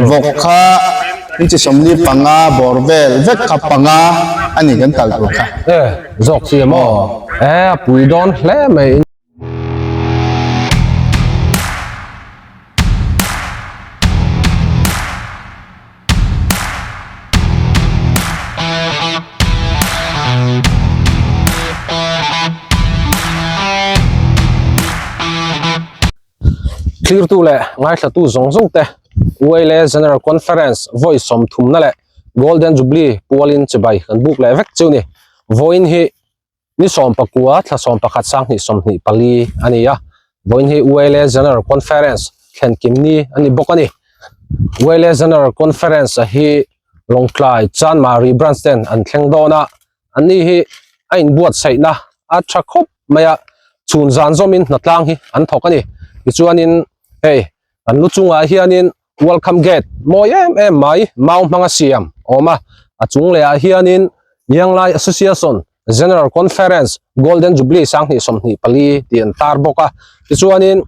Vawk kha inchi 45 bawr vel vek kha panga a ni kan kal tur kha. E, zawk chi em aw. E, a pui dawn hle mai. Thlirtu leh ngaithlatu zawng zawng te ULA General Conference vawi sawmthumna leh Golden Jubilee pualin chibai kan buk leh vek chu ni. Vawiin hi ni sawmpakua thla sawmpakhat sanghnih 24 a ni a. Vawiin hi ULA General Conference thlen kim ni a ni bawk a ni. ULA General Conference a hi Lawngtlai Chanmari Branch ten an thleng dawn a. Anni hi a inbuatsaihna a tha khawp mai a, chhun zan zawmin hnatlang hi an thawk a ni. Tichuanin hei an lu chungah hianin welcome gate mawi em em mai mau hmanga siam a awm a, a chung lehah hianin Yanglai Association General Conference Golden Jubilee 2024 tih an tar bawk a. Tichuanin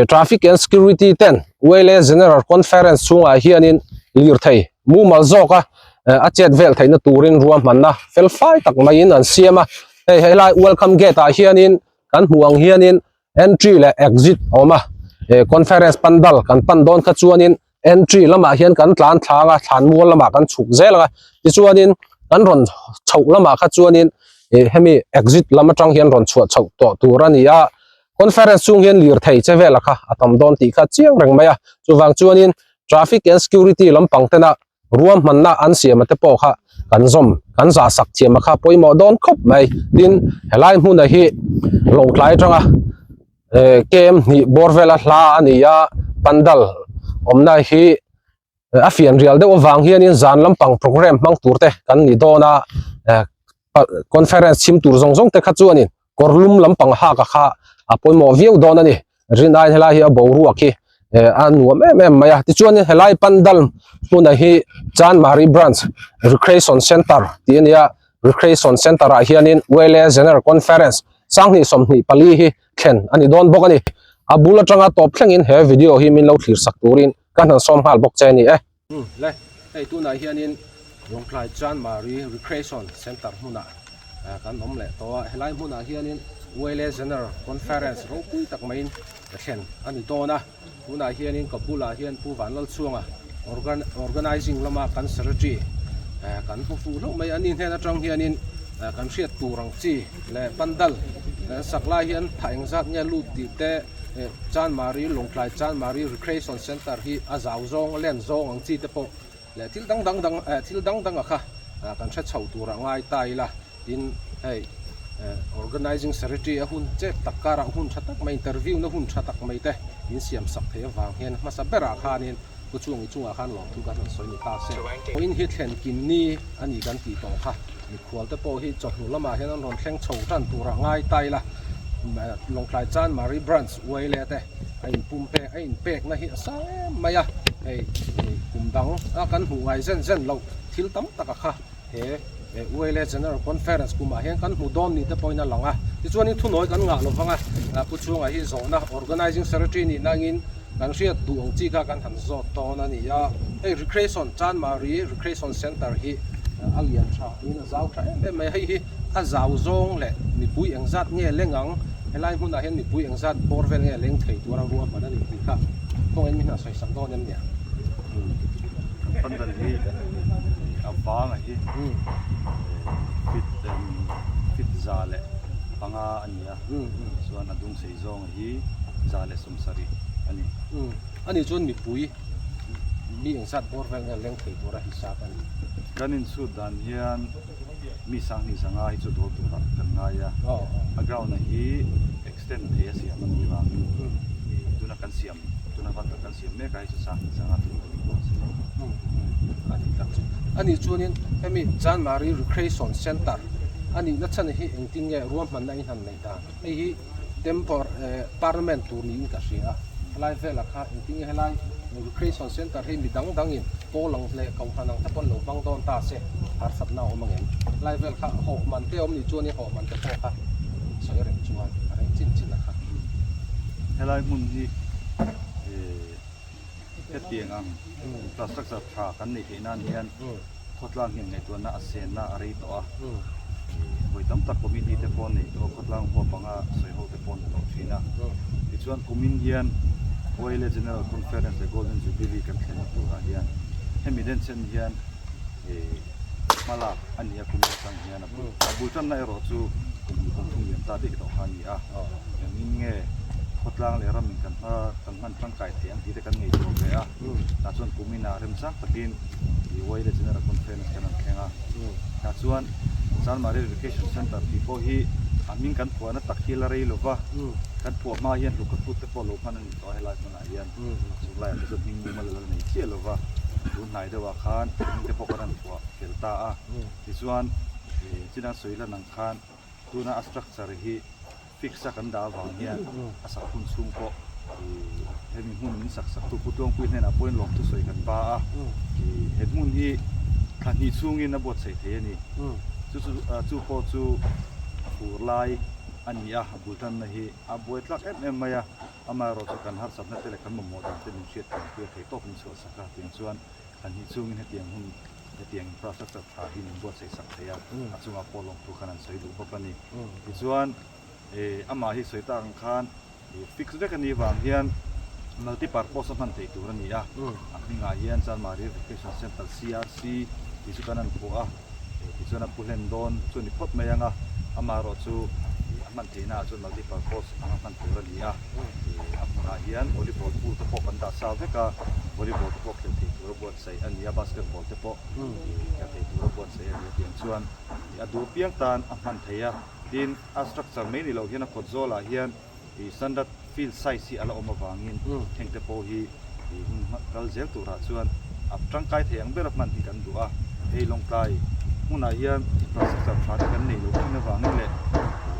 Traffic and Security ten Uaile General Conference chhungah hianin lirthei mumal zawka a chet vel theihna turin ruahmanna fel fai tak maiin an siam a. Hei helai Welcome Gate ah hianin kan hmuh ang hianin entry leh exit a awm a, conference pandal kan pan dawn kha chuanin entry lamah hian kan tlan thlang a, thlan mual lamah kan chhuk zel ang a, tichuanin kan rawn chhoh lamah kha chuanin hemi exit lam atang hian rawn chhuah chhoh tawh tur a ni a. Conference chhung hian lirthei che vela kha a tam dawn tih kha chiang reng mai a, chuvang chuanin traffic and security lampang tena ruahmanna an siam te pawh kha kan zawm kan zah sak thiam a kha pawimawh dawn khawp mai. Tin, helai hmuna hi Lawngtlai atanga eh kem hnih bawr vela hla a ni a, pandal awmna hi a fian rial deuh avang hianin zan lampang program hmang tur te kan ni dawn a eh conference chhim tur zawng zawng te kha chuanin kawr lum lampang hak a kha a pawimawh viau dawn a ni rin aiin helai hi a boruak hi eh a nuam em em mai a tichuanin helai pandal hmuna hi Chanmari branch recreation center tih a ni a recreation center ah hianin ULA general conference 2024 hi thlen a ni dawn bawk a ni a bul atanga tawp thlengin he video hi min lo thlir sak turin ka hnan sawm nghal bawk che a ni e. Umm le, hei tunah hianin Lawngtlai Chanmari Recreation Centre hmunah kan awm leh tawh a, helai hmunah hianin ULA General Conference ropui tak maiin thlen a ni dawn a, tunah hianin ka bulah hian Pu Vanlalchhuanga Organizing lama kan Secretary kan hmu fuh hlauh mai a ni hnen atang hianin kan hriat tur ang chi leh pandal sak lai hian tha engzat nge lut tih te Chanmari Lawngtlai Chanmari Recreation Centre hi a zau zawng a len zawng ang chi te pawh leh thil dang dang dang eh thil dang dang a kha kan hre chho tur a ngai ta ila tin hei eh Organizing Secretary a hun chep tak karah hun tha tak mai interview na hun tha tak mai te min siam sak thei avang hian hmasa berah khanin Pu Chungi chungah khan lawmthu kan han sawi ni ta se. Pawhin hi thlen kim ni a ni kan tih tawh kha. Mikhual te pawh hi chawhnu lamah hian an rawn thleng chho tan turah ngai ta ila. Lawngtlai Chanmari Branch Uaile te a inpum pek a inpekna hi a sang em mai a. Hei kum dang a kan hmuh ngai zen zen loh thil tam tak a kha he Uaile General Conference kumah hian kan hmu dawn ni te pawhin a lang a. Tichuanin thunawi kan ngah lovang a, Pu Chhunga hi zawhna Organizing Secretary nih nangin Kan hriat duh ang chi kha kan han zawt dawn a ni a, hei Recreation Chanmari Recreation Centre hi a lian tha in a zau tha em em mai, hei hi a zau zawng leh mipui engzat nge leng ang, helai hmunah hian mipui engzat bawr vel nge leng thei tura ruahman a ni tih kha kawngin min han sawi sak dawn em nia. Kan pandal hi a vang a hi fit fit 105 a ni a, chuan a dung sei zawng hi 170 a ni. Umm a nih chuan mipui mi engzat bawr vel nge leng thei tura hisap a ni. Kan inchhut dan hian mi 20 5 hi chu dawl turah kan ngai a, a ground a hi extend thei a siam a nih avangin tuna kan siam tuna van tak kan siam mek ah hi chu 25 tur a ni dawn si lo. Umm a nih tak chu. A nih chuanin hemi Chanmari Recreation Centre a nihna chhan hi engtin nge ruahmanna in han neih dan? Hei hi tempor eh parliament tur niin ka hria a, helai velah kha engtin nge helai recreation centre hi mi dang dangin pawl ang leh kohhran ang te pawh an lo hmang dawn ta se harsatna a awm ang em? Helai vel kha hawh man te a awm nih chuan i hawh man te pawh kha sawi reng chuan a reng chin chin a kha. Helai hmun hi eh. Hetiang ang infrastructure tha kan neih theih nan hian khawtlang hian ngaihtuahna a senna a rei tawh a. Vawi tam tak committee te pawh nei tawh a, khawtlang huap anga sawi ho te pawh ni tawh thin a. Tichuan kumin hian YLA General Conference leh Golden Jubilee kan thlenna turah hian hemi denchen hian hmalak a ni a, kumin atang hian a bul a bul tanna erawh chu kum hnih kum thum lian ta daih tawh kha a ni a. Engin nge khawtlang leh ramin kan hma kan hman tangkai thei ang tih te kan ngaihtuah ve a, tah chuan kumin ah remchang takin YLA General Conference kan rawn thleng a, tah chuan Chanmari Education Centre tih pawh hi a hming kan phuahna tak hi la rei lova, kan phuah hma hian hluk a tut te pawh lo hman a ni tawh a helai hmunah hian chung laiah te chuan hming mumal a la nei chiah lova, tun hnai deuhah khan hming te pawh kan rawn phuah fel ta a, tichuan chinang sawi lan ang khan tuna a structure hi fix a kan dah avang hian a sak hun chhung pawh ih hemi hmun min sak sak tu Pu Tluangpui hnenah pawhin lawmthu sawi kan ba a, ih he hmun hi thla hnih chhungin a buatsaih thei a ni. Chu chu chu pawh chu fur lai a ni a, a bul tanna hi a buai tlak em em mai a, amaherawhchu chu kan harsatna te leh kan mamawh dan te min hriat thiam pui a thei tawp min chhuah sak a, tiang chuan thla hnih chhungin hetiang hun hetiang infrastructure tha hi min buatsaih sak thei a, a chungah pawh lawmthu khan an sawi duh bawk a ni. Tichuan eh amah hi sawi tak ang khan eh fix vek a nih vang hian multi purpose a hman theih tur a ni a, a hmingah hian Chanmari Recreation Centre, CRC, tih chu kan han phuah a, eh tichuan a pu hlen dawn chu a ni phawt mai ang a, amaherawhchu a hman theihnaah chuan multi purpose anga hman tur a ni a, eh a hmunah hian volleyball pool te pawh kan dah sa vek a, volleyball te pawh khelh theih tur a buat. saih a ni a, basketball te pawh khelh thei tura buatsaih a ni a tiang chuan a duh piang tan a hman thei a, tin a structure mai ni loh hian a kawt zawlah hian ih standard field size hi a la awm avangin heng te pawh hi ih hun kal zel turah chuan a tangkai thei ang ber a hman hi kan duh a, hei Lawngtlai hmunah hian infrastructure tha te kan nei loh thin avangin leh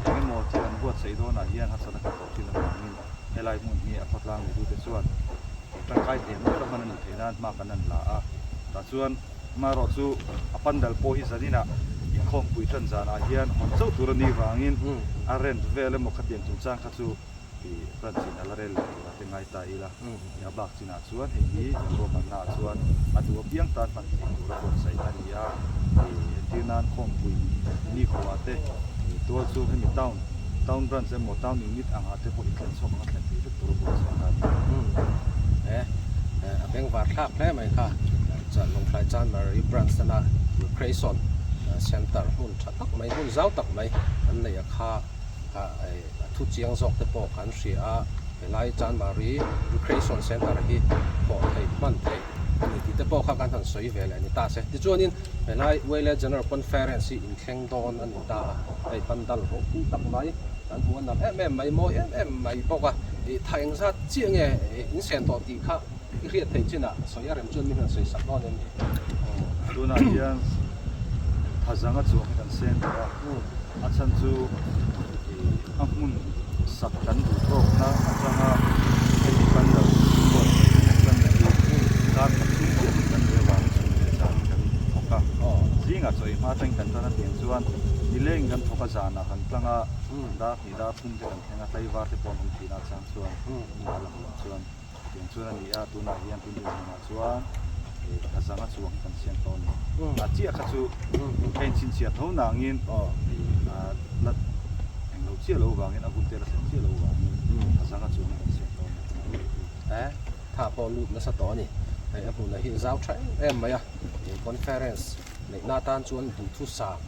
eng emaw thil an buatsaih dawnah hian harsatna kan tawh thin avangin helai hmun hi a khawtlang neitute chuan Tangkai thei ang ber a hman a nih theih nan hma kan han la a, tah chuan amaherawh chu a pandal pawh hi zaninah inkhawmpui tan zanah hian hawn chauh tur a nih vangin a rent vel emaw khatiang chungchang kha chu ih branch in a la rel leh tur a te ngai ta ila, a bak chinah chuan hei hi ruahmanna ah chuan a duh apiang tan hman theih tur a buatsaih a ni a, ih entir nan khawmpui nikhua te ih tual chu hemi town town branch emaw town unit angah te pawh inthlen chhuak anga thlen theih vek tur a buatsaih a ni. He a bengvar thlak hle mai kha Lawngtlai Chanmari branch tana Recreation Centre hmun tha tak mai hmun zau tak mai an nei a kha a thu chiang zawk te pawh kan hria a helai Chanmari Recreation Centre hi thawh theih hman theih a ni tih te pawh kha kan han sawi ve leh a ni ta se. Tichuanin helai Uaile General Conference hi inthleng dawn a ni ta a hei pandal ropui tak mai kan hmu a nalh em em mai mawi em em mai bawk a ih tha eng zat chiah nge in sen tawh tih kha i hriat theih chinah sawi a rem chuan min han sawi sak dawn em ni? Tunah hian tha zanga chuang hi kan seng tawh a, a chhan chu ih a hmun sak kan duh tawkna atanga hemi pandal buatsaih kan tan hi kar khat chhung chiah hun kan nei avangin chhun leh zan kan thawk a, zingah chaw ei hma atangin kan tan a tiang chuan nilengin kan thawk a zanah kan tlang a dar hnih dar thum te kan thleng a tlaivar te pawh an awm thin a chang chuan a la hmuh chuan tiang chuan a ni a tunah hian tun dinhmunah chuan ih a zanga chuang hi kan siam tawh a ni a chiah kha chu ka inchhinchhiah tho nangin ih a la englo chiah lo vangin a hun te la thlen chiah lo vangin a zanga chuang hi kan siam tawh a ni eh tha pawh lut nasa tawh a ni hei a hmunah hi zau tha em em mai a conference Neihna atan chuan duhthusam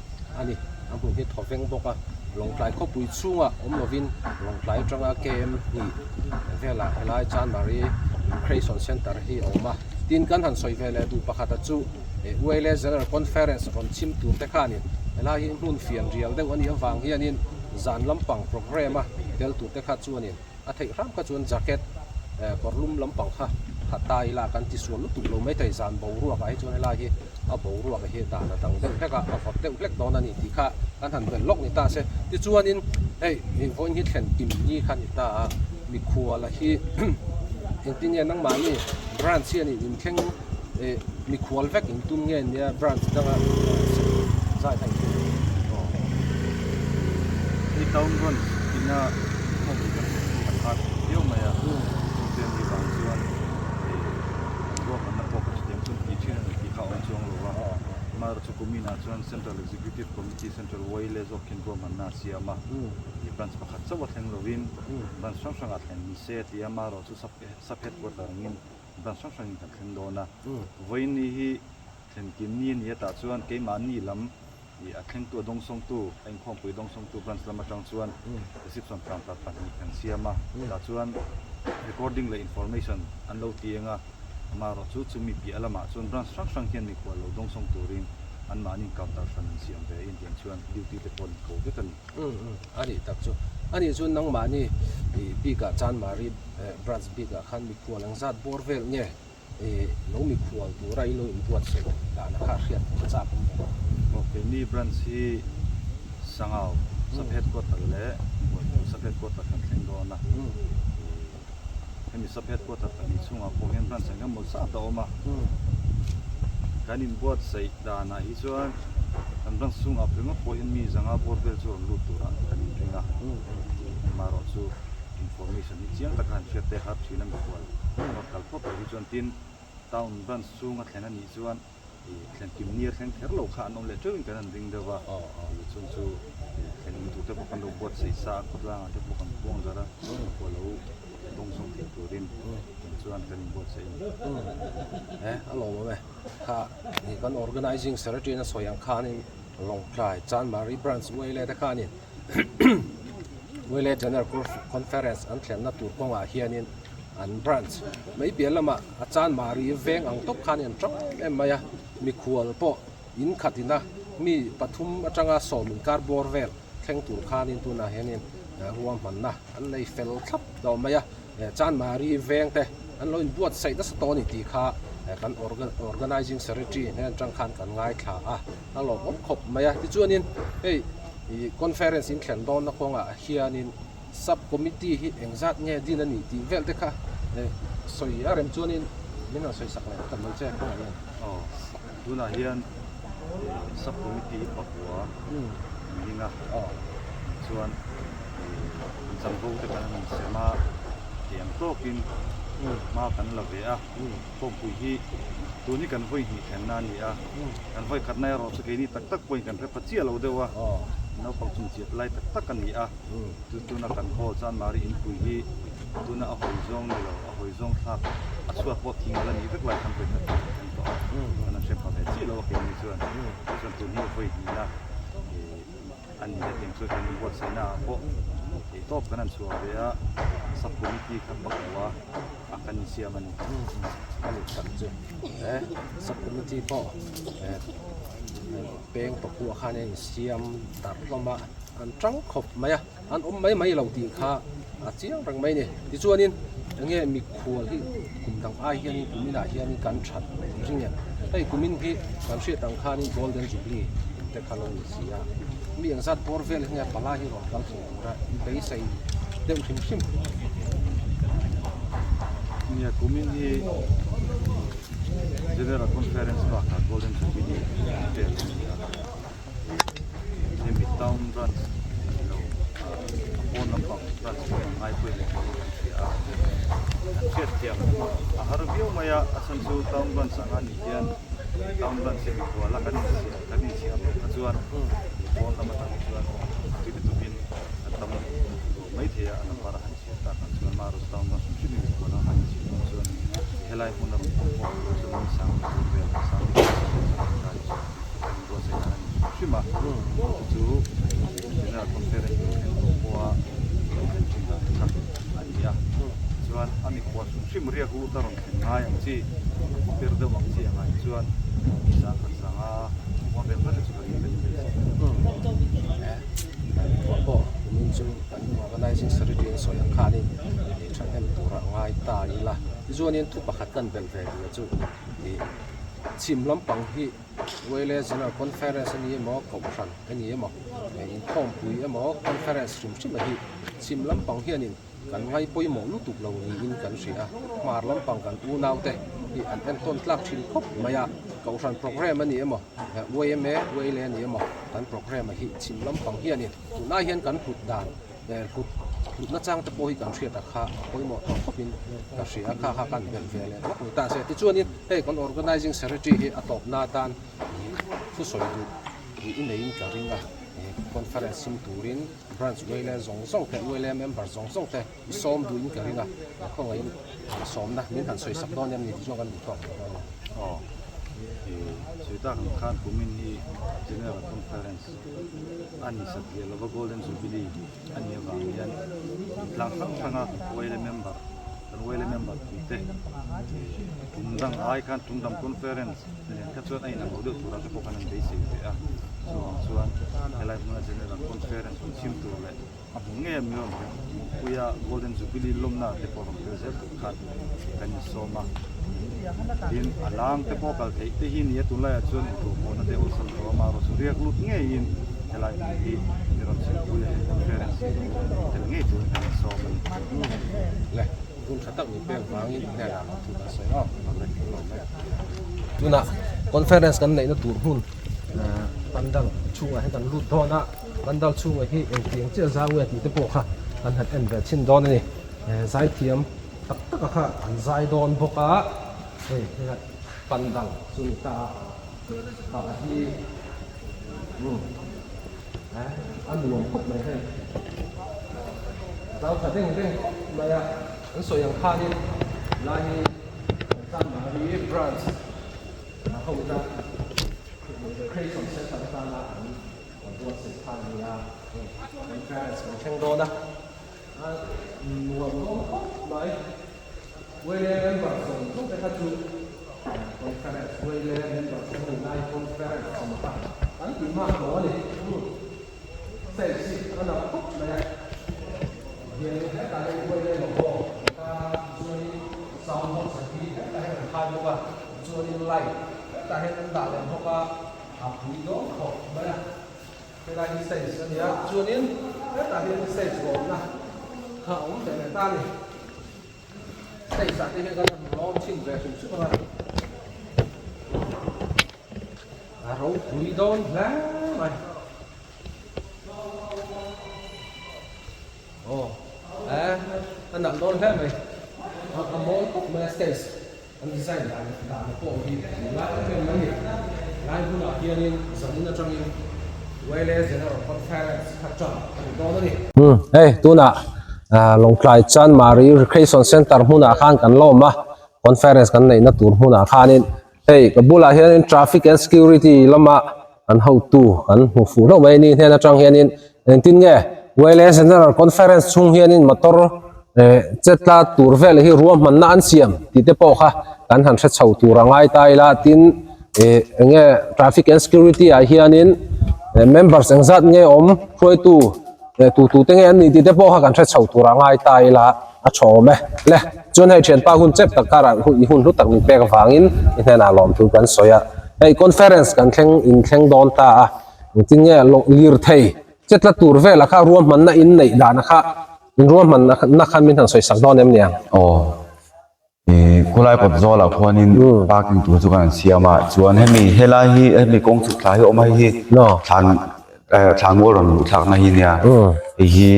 a ni. A hmun hi thawveng bawk a, Lawngtlai khawpui chhungah awm lovin Lawngtlai atanga KM hnih velah helai Chanmari Recreation Centre hi a awm a. Tin, kan han sawi ve leh duh pakhata chu ULA General Conference rawn chhim tur te khanin helai hi hmun fian rial deuh a nih avang hianin zan lampang programme a tel tur te kha chuanin A theih hram kha chuan jacket kawr lum lampang kha ha ta ila kan ti sual lutuk lo maithei zan boruak ah hi chuan helai hi a boruak hi dan a dang deuh hlek a a vawt deuh hlek dawn a ni tih kha kan han belh lawk ni ta se tichuanin hei vawiin hi thlen kim ni kha ni ta a mikhuala hi engtin nge nangmahni branch hian in inthleng eh mikhual vek in tum nge nia branch danga zai kha in tum aw. Hei town branch ina khawmpui kan thlen hi a khat viau mai a, chutiang ni vang chuan eh. Amaherawhchu kuminah chuan Central Executive Committee, Central YLA zawk khian ruahmanna a siam a, branch pakhat chauh a thleng lovin branch hrang hrangah thlen ni se a ti a, amaherawhchu sub headquarter angin branch hrang hrangin kan thleng dawn a. Vawiin ni hi thlen kim ni a ni a tah chuan keimahni lam Ih a thlengtu a dawngsawngtu, a inkhawmpui dawngsawngtu branch lam atang chuan reception counter pahnih kan siam a, tah chuan recording leh information an lo ti eng a, amaherawh chu chumi piah lamah chuan branch hrang hrang hian mikhual lo dawngsawng turin anmahni counter hran an siam ve in tiang chuan duty te pawh an ko vek a ni. Umm umm a nih tak chu. A nih chu nangmahni ih bikah Chanmari branch bikah khan mikhual ang zat bawr vel nge? I lo mikhual tura i lo inbuatsaih dahna kha hriat a chak awm ve. Aw keini branch hi Sangau sub headquarter leh Buaipui sub headquarter kan thleng dawn a. Hemi sub headquarter pahnih chhungah pawh hian branch eng emaw zat a awm a. Kan inbuatsaih danah hi chuan kan branch chhungah ringawt pawh hian mi zanga bawr vel chu rawn lut turah kan inring a. Amaherawh chu information hi chiang taka han hriat te har thin a mikhual. Rawn kal phawt loh hi chuan tin town branch chhunga thlen a nih chuan ih thlen kim nia thleng kher lo kha an awm leh teuhin kan han ring deuh a, ih chung chu ih thlen in tur te pawh kan lo buatsaih sa a, khawtlangah te pawh kan khuang darh a, khua lo dawngsawng thei turin kan chuan kan inbuatsaih a ni. He a lawmawm e. Kha ih kan organizing secretary in a sawi ang khanin Lawngtlai Chanmari branch uaile te khanin Uaile General Conference an thlenna tur kawngah hianin an branch mai piah lamah a chanmari veng ang tawp khan an tang em em mai a, mikhual pawh in khat ina mi pathum atanga sawm inkar bawr vel thleng tur khanin tunah hianin ruahmanna an nei fel thlap tawh mai a, chanmari veng te an lo inbuatsaih nasa tawh a ni tih kha kan organizing secretary hnen atang khan kan ngaithla a, a lawmawm khawp mai a, tichuanin hei ih conference in thlen dawnna kawngah hianin. Sub committee hi engzat nge din a nih tih vel te kha sawi a rem chuanin min rawn sawi sak leh ta mai che kawngah hian. Aw, tunah hian sub committee hi pakua an ding a, chuan an chanvo te kan han sem a, eng tawkin hma kan la ve a, khawmpui hi tun hi kan vawi hnih thlenna a ni a, kan vawi khatna erawh chu keini tak tak pawhin kan hre pha chiah lo deuh a, naupang chungchiat lai tak tak a ni a. Chu tuna kan hall chuan Mari inpui hi tuna a hawi zawng ni lo, a hawi zawng thlak a chhuat pawh thing ala nih vek lai khan vawi khat kan en tawh a, kan han hre pha ve chiah lo a keini chuan. Tichuan tun hi vawi hnihna a ni a tiang chuan kan inbuatsaihna ah pawh theihtawp kan han chhuah ve a, sub committee kha pakua a kan insiam a ni. A ni tak chu he sub committee pawh peng pakua khan a insiam darh hlawm a. An tang khawp mai a, an awm mai mai lo tih kha a chiang reng mai a ni. Tichuanin enge mikhual hi kum dang ai hianin kum inah hianin kan that ring em? Hei kum in hi kan hriat ang khanin Golden Jubilee te kha lo ni si a, mi engzat bawr vel hi nge palai hi rawn kal thei tura beisei deuh hrim hrim. Nia kum in hi General Conference bakah Golden Jubilee vel a ni a. Hemi town branch ni lo a pawn lampang branch pawh in ngai pawih leh tih kan hria a, kan hriat thiam a har viau mai a, a chhan chu town branch anga nih hian town branch hi mikhual a kan insiam kan insiam loh kha chuan pawn lam atang hi chuan tui lutuk in kan tam lo mai thei a, a number a han chhiar tak ang chuan Maros town branch hrim hrim in mikhual a han insiam dawn chuan helai hmun a rawn pawh pawh chuan mi sang tur vel sang vel chu. Buatsaih dan a ni hrim hrim a, chu chu General Conference tur thlen tawh pawha lo thlen thin dan te kha a ni a. Tichuan a mikhual hrim hrim riak lut a rawn thlen ngai ang chi, a khaw per deuh ang chi a ngai chuan ni sang khat sanga khuan vel vel te chu ka ring vel vel si. Mikhual pawh kumin chu kan Organizing Secretary an sawi ang khanin thahnem tura ngai ta ila. Tichuanin thu pakhat kan belh ve duh chu chhim lampang hi. Uaile General Conference a ni emaw, Kohhran a ni emaw, inkhawmpui emaw, Conference hrim hrim a hi chhim lampang hianin kan ngai pawimawh lutuk lo niin kan hria a. Hmar lampang kan unaute hi an entawn tlak thin khawp mai a, Kohhran programme a ni emaw, YMA, Uaile a ni emaw, kan programme a hi chhim lampang hianin tunlai hian kan hlut dan Hlut hlutna chang te pawh hi kan hriat a kha a pawimawh tawh khawpin ka hria a, kha kha kan belh ve leh lawk ni ta se. Tichuanin hei kan Organising Secretary hi a tawpna atan. Thusawi duh tih i neiin ka ring a, conference sim turin branch uaile zawng zawng te, uaile member zawng zawng te i sawm duhin ka ring a, khawngaihin sawmna min han sawi sak dawn em ni tih chuan kan duh thawk lo a ni. Aw, sawi tak ang khan kumin hi General Conference a ni sat leh lova Golden Jubilee a nih avang hian tlang hrang hranga uaile member kan uaile member puite tum dang ai khan tum dang conference Nen kha chuan a inang lo deuh turah te pawh khan an beisei ve a, chuvang chuan helai hmuna General Conference rawn chhim tur leh a hmu ngei a mi rawn puia Golden Jubilee lawmna te pawh rawn tel zel tur khan kan insawm a, tin a lang te pawh kal theih te hi ni a tunlaiah chuan intuahpawhna te awlsam tawh a amaherawh chu riak lut ngeiin helai hmun hi mi rawn chhim puia he conference hi tel ngei turin kan insawm a ni. Le. Hun tha tak min pek vangin i hnenah lo thu kan sawi awk Tunah conference kan neihna tur hmun pandal chhungah hian kan lut dawn a, pandal chhungah hi engtiang chiah zau nge tih te pawh kha kan han en ve chhin dawn a ni. Zaithiam tak tak a kha an zai dawn bawk a, hei hei pandal chu ni ta a, tah hi umm. A nuam khawp mai hei. Zau tha deng deng khawp mai a. An sawi ang khanin lai hi Chanmari branch ho tan Recreation Center atana an buatsaih kha a ni a. Conference kan thleng dawn a. A nuam dawn khawp mai. Wele member zawng zawng te kha chu conference wele member zawng ni lai conference awm kha kan tih mak lo a ni. Stage hi a nalh khawp mai a. Hianin hetah hian wele logo an tar a, chuanin sound box an hi hetah hian an khai bawk a, chuanin light hetah hian an dah leh bawk a, a pui dawn khawp mai a. Helai hi stage a ni a, chuanin hetah hian stage lawmna kha a awm ve leh ta a ni. Stage ah te hian kan han lawm chhin ve hrim hrim ang a, a ropui dawn hle mai. Aw, eh, a nalh dawn hle mai, a mawi khawp mai a stage. An design dan dahna pawh hi lai em em mai ni. Lai hunah hianin zanin atangin Wele General Conference kha tan a ni dawn a ni. Umm hei tunah Lawngtlai Chanmari Recreation Centre hmunah khan kan lawm a, conference kan neihna tur hmunah khanin hei ka bulah hianin Traffic and Security lama an hotu kan hmu fuh hlauh mai a ni hnen atang hianin engtin nge Wele General Conference chhung hianin motor eh chetla tur vel hi ruahmanna an siam tih te pawh kha kan han hre chho tur a ngai ta ila tin eh enge traffic and security ah hianin eh members engzat nge awm hruaitu eh tu tu te nge an nih tih te pawh kha kan hre chho tur a ngai ta ila a tha awm e le chuan hei thianpa hun chep tak karah i hun hlu tak min pek avangin i hnenah lawmthu kan sawi a hei conference kan thleng inthleng dawn ta a engtin nge lirthei chetla tur velah kha ruahmanna in neih dana kha In ruahmanna na khan min han sawi sak dawn em nia? Aw. I khulai kawt zawlah khuanin parking tur chu kan han siam a, chuan hemi helai hi hemi kawng chhuk thla hi a awm a hei hi thlan thlan mual rawn luh thlakna hi nia hei hi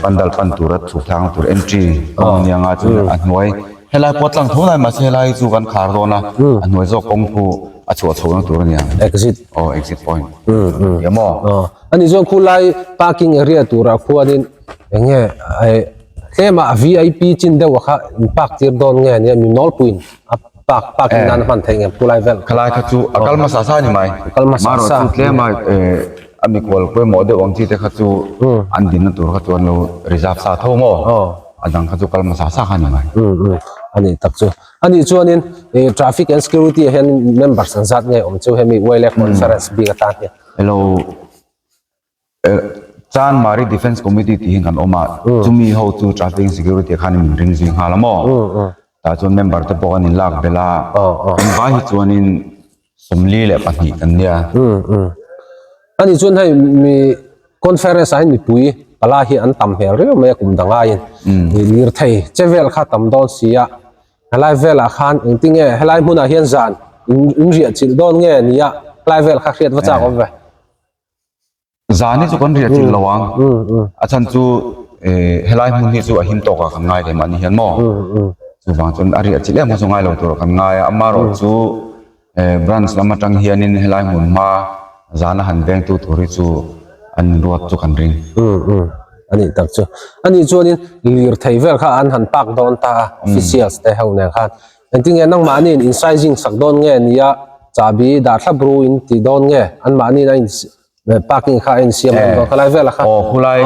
pandal pan tura chhuk thlakna tur entry kawng a nia nga chuan a hnuai helai pawh a tlang tho lai mahse helai hi chu kan khar dawn a a hnuai zawk kawng khu a chhuah chhohna tur a nia exit aw exit point nia maw Ani chuan khulai parking area turah khuanin eng nge tlema a vip chin deuh a kha in park tir dawn nge ania mi nawlpuiin a park parking nan a hman theih nge khulai vel Khalai kha chu a kal hmasa sa a ni mai. A kal hmasa sa. Marawh chu tlema a mikhual pawimawh deuh ang chi te kha chu an dinna tur kha chu an lo reserve sa tho maw? A dang kha chu kal hmasa sa kha a ni mai. Ani tak chu. Ani chuanin traffic and security ah hian members an zat nge awm chu hemi YLA conference bik atan hian. Hello Chanmari Defence Committee tih hi kan awm a, chumi ho chu Traffic and Security ah khan min ring zui nghal a maw? Tah chuan member te pawh kan inlak belh a, kan vai hi chuanin 42 kan nia. Ani chuan hei mi conference ah hian mipui pala hi an tam hmel riau mai a kum dang aiin lirthei che vel kha tam dawn si a. Helai velah khan engtinge helai hmunah hian zan in riah chilh dawn nge nia helai vel kha hriat va chak awm ve. Zan hi chu kan riah chilh lo ang. A chhan chu helai hmun hi chu a him tawk ah kan ngai leh mahni hian maw. Chuvang chuan a riah chilh em kha chu ngai lo tur ah kan ngai a, amaherawh chu. Branch lam atang hianin helai hmun hma zana han vengtu tur hi chu an ruat chu kan ring. Umm umm anih tak chu. Anih chuanin lirthei vel kha an han park dawn ta a officials te ho nen khan. Engtin nge nangmahniin in sizing sak dawn nge nia chahbi dah thlap ru in ti dawn nge anmahniin a in parking kha a insiam dawn dawn khalai velah kha. Aw khulai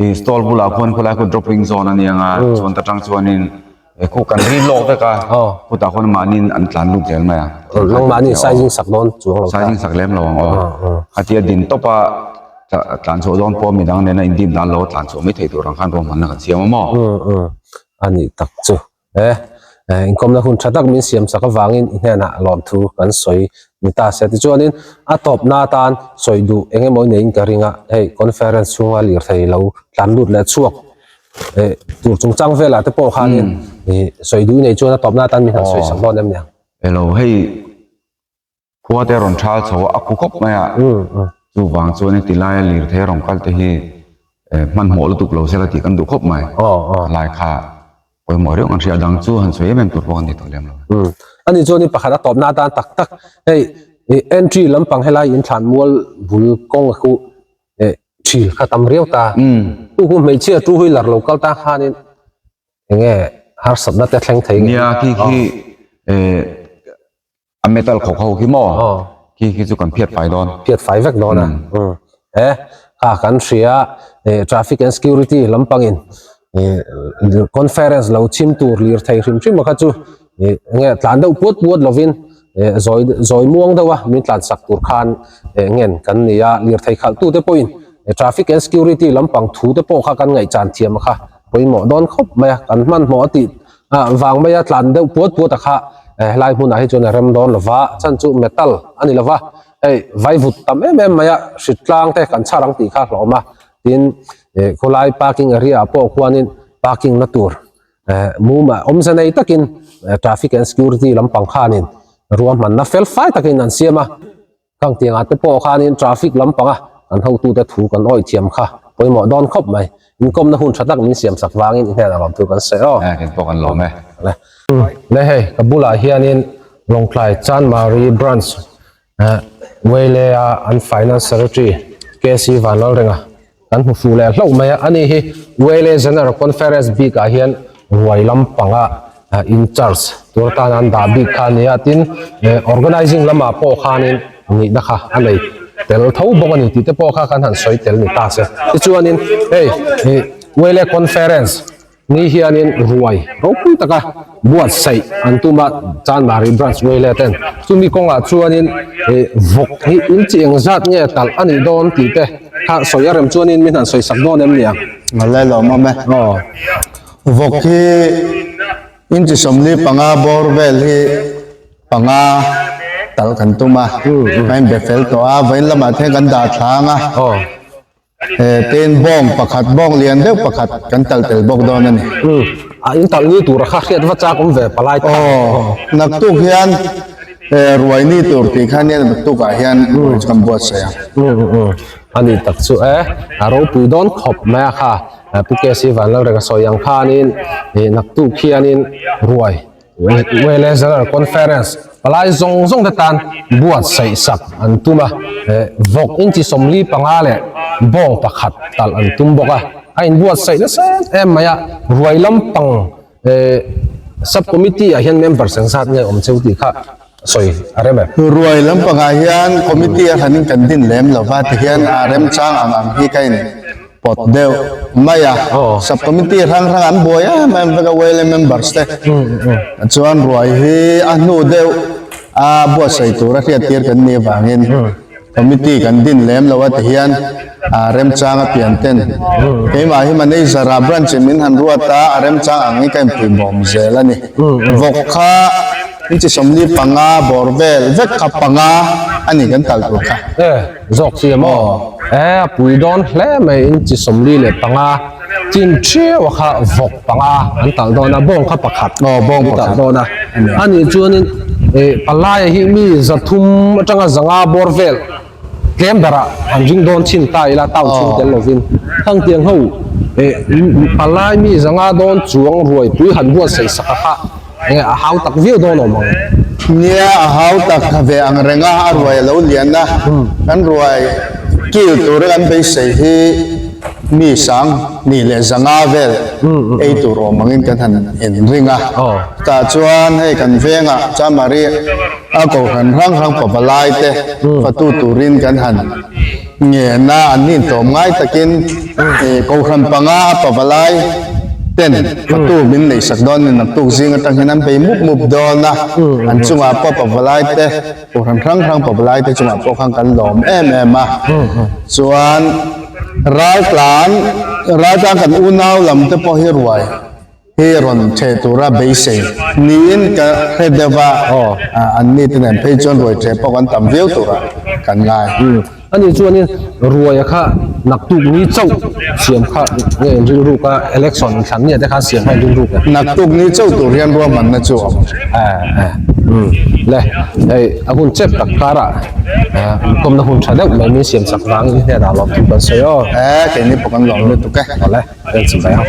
i stall bulah khuan khulai khu dropping zone a ni ang a chuan ta tang chuanin khu kan ri lawk vek a khutah khuan mahniin an tlan lut zel mai a. Nangmahniin sizing sak dawn chuang lo ta. Sizing sak lem lo ang aw. Khatia din tawp a tlan chhuah dawn pawh midang nena indim dan lo tlan chhuah mai thei tur ang khan ruahmanna kan siam a maw. Anih tak chu. E, inkawmna hun tha tak min siam sak avangin i hnenah lawmthu kan sawi ni ta se. Tichuanin a tawpna atan sawi duh eng emaw neiin ka ring a, hei conference chhunga lirthei lo tlan lut leh chhuak tur chungchang velah te pawh khanin sawi duh i nei chuan a tawpna atan min han sawi sak dawn em niang? Elo, hei Khua te rawn thal chho a, a khu khawp mai a, chuvang chuan heti laia lirthei rawn kal te hi hmanhmawh lutuk lo sela tih kan duh khawp mai. A lai kha pawimawh riau kan hria, a dang chu han sawi em em tur pawh kan ni tawh lem lo. Ani chuan i pakhat a tawpna atan tak tak hei entry lampang helai inthlan mual bul kawng a khu thil kha tam riau ta. Chu khu hmeichhia two wheeler lo kal ta khanin enge harsatna te thleng thei nge? Nia khi khi A metal khawk ho khi maw? Khi khi chu kan phiat fai dawn. Phiat fai vek dawn a. E, kha kan hria traffic and security lampangin conference lo chhim tur lir thei hrim hrim a kha chu nge tlan deuh puat puat lovin zawi zawi muang deuh a min tlan sak tur khan ngen kan ni a lir thei khalh tu te pawhin traffic and security lampang thu te pawh kha kan ngaihchan thiam a kha pawimawh dawn khawp mai a kan hmanhmawh a tih Ah vang maia tlan deuh puat puat a kha helai hmunah hi chuan a rem dawn lova chan chu metal a ni lova hei vaivut tam em em maia hrit tlang te kan chhar ang tih kha a hlawm a tin eh khawlai parking area ah pawh khuanin parking na tur eh mum ah awmze nei takin traffic and security lampang khanin ruahmanna fel fai takin an siam a. Khang tiangah te pawh khanin traffic lampanga kan hotute thu kan awih thiam kha pawimawh dawn khawp mai. Inkawmna hun tha tak min siam sak vangin i hnenah lawmthu kan sawi aw. Eh, kei pawh kan lawm e. Le. Le hei, ka bulah hianin Lawngtlai Chanmari Branch Waylay-a an Finance Secretary KC Vanlalrenga Kan hmu fuh leh hlauh mai a, ani hi Wele General Conference bik ah hian ruai lampanga in charge tur atan an dah bik kha a ni a, tin organizing lamah pawh khanin nihna kha a nei tel tho bawk a ni tih te pawh kha kan han sawi tel ni ta se. Tichuanin hei Wele Conference Ni hianin ruai ropui taka buatsaih an tum a, Chanmari Branch Wele ten chumi kawngah chuanin vawk hi in chi engzat nge talh a nih dawn tih te kha sawi a rem chuanin min han sawi sak dawn em niang? Ngalai lawm awm e. Aw. Vawk hi inchi 45 bawr vel hi panga talh kan tum a, ka inbe fel tawh a, vawiin lamah te hian kan dah thlang a. Aw. Tin, bawng pakhat, bawng lian deuh pakhat kan talh tel bawk dawn a ni. Umm, a in talh ni tur a kha hriat va chak awm ve palai ta. Aw, naktuk hian ruai ni tur tih khan hian naktukah hian ruai chu kan buatsaih ang. Umm umm, a ni tak chu e, a ropui dawn khawp mai a kha, Pu KC Vanlalreng a sawi ang khanin naktuk hianin ruai Wele General Conference palai zawng zawng te tan buatsaih sak an tum a, vawk inchi 45 leh bawng pakhat talh an tum bawk a, a inbuatsaih nasa em em mai a, ruai lampang sub committee ah hian members engzat nge awm cheu tih kha sawi a rem em? Ruai lampangah hian committee a hranin kan din lem lova tihian a remchang ang ang hi ka in pawt deuh mai a, sub committee hrang hrang an buai em em vek a YLA members te chuan ruai hi a hnu deuh a buatsaih tur a hriat tir kan nih avangin committee kan din lem lo a tihian a remchang a pian ten keimah hi manager ah branch in min han ruat a, a remchang ang hi ka inpui bawm zel a ni. Vawk kha inchi 45 bawr vel vek kha panga a ni kan talh tur kha. Zawk chi a maw? E, a pui dawn hle mai inchi 45 chin thiau a kha vawk panga an talh dawn a, bawng kha pakhat an talh dawn a. Anih chuanin palaia hi mi 300 atanga 500 bawr vel tlem berah an ring dawn chin ta ila town chhung tel lovin thangtiang ho palai mi 500 dawn chuang ruai pui han buatsaih sak a kha a hau tak viau dawn awm ang. Nia, a hau tak tha ve ang reng a, a ruai a lo lian a, kan ruai kil tura kan beisei hi mi sang hnih leh zanga vel ei tur awm angin kan han inring a. Tah chuan hei kan vengah Chamari a kohhran hrang hrang pavalai te fatu turin kan han Ngen a an nin tlawm ngai takin Kohhran panga a pavalai ten fatu min neih sak dawn ni naktuk zing atang hian an bei mup mup dawn a, an chungah pawh pavalai te Kohhran hrang hrang pavalai te chungah pawh khan kan lawm em em a, chuan raltlan raltlan kan unau lam te pawh hi ruai. Hi rawn theh tura beisei niin ka hre deuh a, an nite nen phei chuan ruai theh pawh kan tam viau turah kan ngai. Ani chuanin ruaia kha naktuk ni chauh siam kha nge in rilruk a, election thlan nia te khan siam kha in rilruk e. Naktuk ni chauh tur hian ruahmanna chu a awm. Le, hei a hun chep tak karah inkawmna hun tha deuh mai min siam chak vangin i hnenah lawmthu kan sawi aw. E, keini pawh kan lawm lutuk e. Awle, kan chim bai ang.